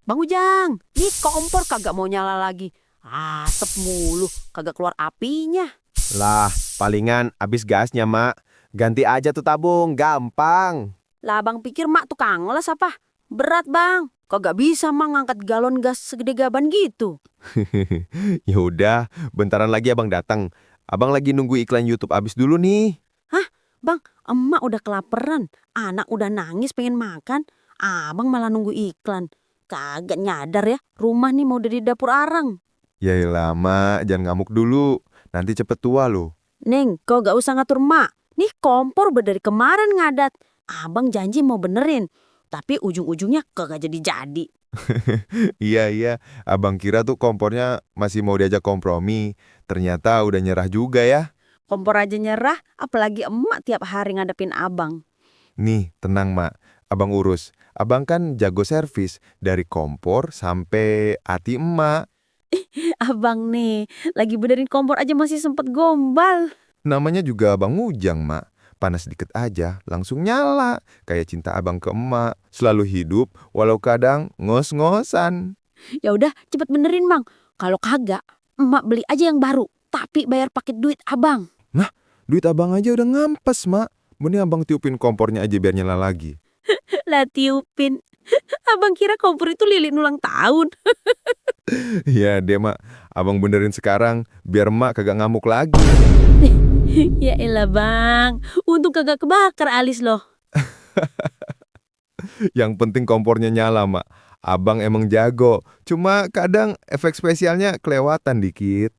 Bang Ujang, nih kompor kagak mau nyala lagi. Asap mulu, kagak keluar apinya. Lah, palingan habis gasnya, Mak. Ganti aja tuh tabung, gampang. Lah bang pikir mak tukang les apa? Berat bang, kagak bisa mak ngangkat galon gas segede gaban gitu. Ya udah, bentaran lagi Abang datang. Abang lagi nunggu iklan YouTube habis dulu nih. Hah? Bang, emak udah kelaparan, anak udah nangis pengen makan. Abang malah nunggu iklan. Kagak nyadar ya, rumah nih mau dari dapur arang. Ya lama, jangan ngamuk dulu. Nanti cepet tua loh. Neng, kau gak usah ngatur mak. Nih kompor udah dari kemarin ngadat. Abang janji mau benerin. Tapi ujung-ujungnya kagak jadi-jadi. Iya, Abang kira tuh kompornya masih mau diajak kompromi. Ternyata udah nyerah juga ya. Kompor aja nyerah, apalagi emak tiap hari ngadepin abang. Nih, tenang Mak. Abang urus. Abang kan jago servis dari kompor sampai hati emak. Abang nih, lagi benerin kompor aja masih sempet gombal. Namanya juga Abang Ujang, Mak. Panas dikit aja, langsung nyala. Kayak cinta abang ke emak. Selalu hidup, walau kadang ngos-ngosan. Ya udah, cepet benerin bang. Kalau kagak, emak beli aja yang baru. Tapi bayar pakai duit abang. Nah, duit abang aja udah ngampes, Mak. Mending abang tiupin kompornya aja biar nyala lagi. Lah tiupin. Abang kira kompor itu lilin ulang tahun. Iya, deh, Mak. Abang benerin sekarang, biar emak kagak ngamuk lagi. Ya elah bang, untung kagak kebakar alis loh. Yang penting kompornya nyala, Mak. Abang emang jago. Cuma kadang efek spesialnya kelewatan dikit.